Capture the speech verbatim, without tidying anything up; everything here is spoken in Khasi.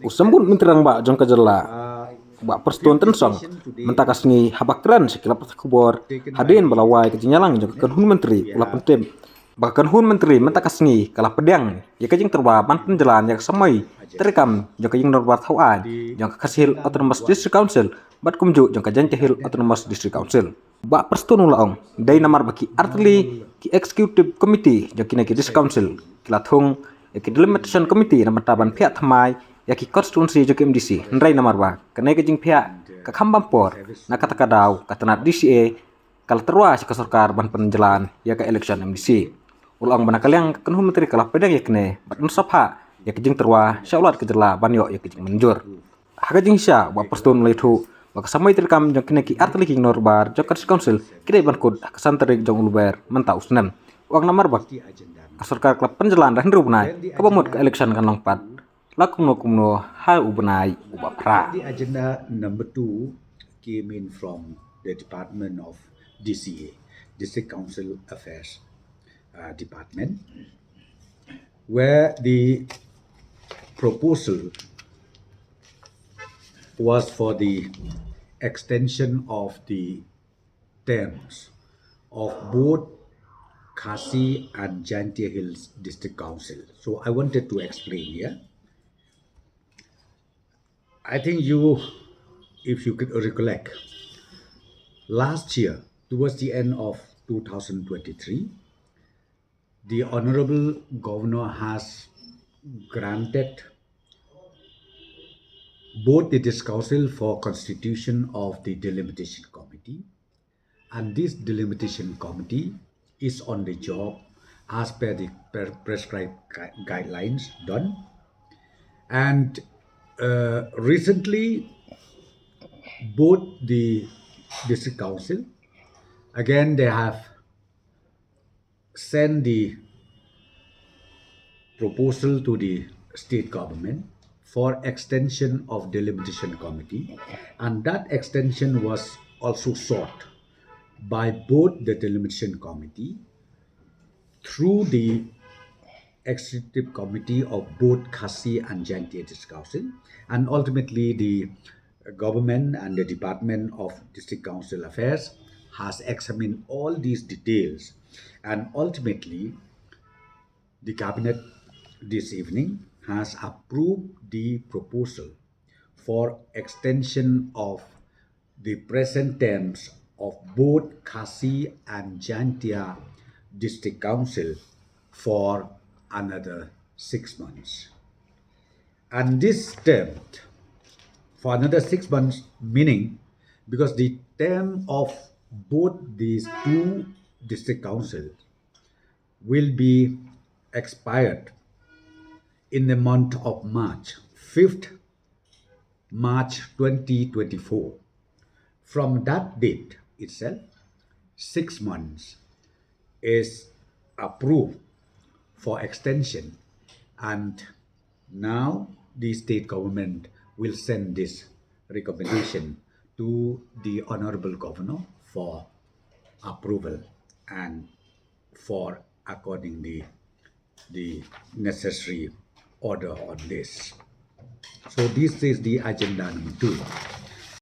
U Symbud Myntri Rangbah jong ka jylla, Bah Prestone Tynsong, mynta ka sngi haba kren sha ki lad pathai khubor hadien ba la wai ka jingïalang jong ka kynhun myntri, u la pyntip ba ka kynhun myntri mynta ka sngi ka la pdiang ïa ka jingtyrwa ban pynjlan ïa ka samoi treikam jong ka Ïingdorbar Thawaiñ jong ka Khasi Hills Autonomous District Council bad kumjuh jong ka Jaiñtia Hills Autonomous District Council. Bah Prestone u la ong, dei namar ba ki artylli ki executive committee jong kine ki district council ki la thung ïa ki delimitation committee na ka bynta ban phiah thymmai ïa ki constituency jong ki M D C, hynrei namar ba kane ka jingphiah ka kham bam por, na kata ka daw ka tnat D C A ka la tyrwa sha ka sorkar ban pynjlan ïa ka election M D C. U la ong ba na ka liang ka kynhun myntri ka la pdiang ïa kane bad un sa phah ïa ka jingtyrwa sha u Lat ka jylla ban ïoh ïa ka jingmynjur. Ha ka jingshisha, Bah Prestone u la ïathuh ba ka samoi treikam jong kine ki artylli ki Ïingdorbar jong ka District Council ki dei ban kut ha ka san tarik jong u Lber mynta u snem. U ong namar ba ka sorkar ka la pynjlan da hynriew bnai, kaba mut ka election kan long pat la kumno kumno ha u bnai uba phra. The agenda number two came in from the Department of D C A, District Council Affairs uh, Department, where the proposal was for the extension of the terms of both Khasi and Jaintia Hills District Council. So I wanted to explain here. I think you, if you could recollect, last year, towards the end of two thousand twenty-three, the Honorable Governor has granted both the District Council for constitution of the Delimitation Committee, and this Delimitation Committee is on the job as per the pre- prescribed gui- guidelines done. And uh, recently, both the District Council, again, they have sent the proposal to the state government for extension of Delimitation Committee, and that extension was also sought by both the Delimitation Committee through the Executive Committee of both Khasi and Jaintia District Council, and ultimately the government and the Department of District Council Affairs has examined all these details, and ultimately the cabinet this evening has approved the proposal for extension of the present terms of both Khasi and Jaintia District Council for another six months. And this term, for another six months, meaning because the term of both these two district councils will be expired in the month of March, fifth March twenty twenty-four. From that date itself, six months is approved for extension, and now the state government will send this recommendation to the Honorable Governor for approval and for accordingly the necessary order on this. So this is the agenda number two.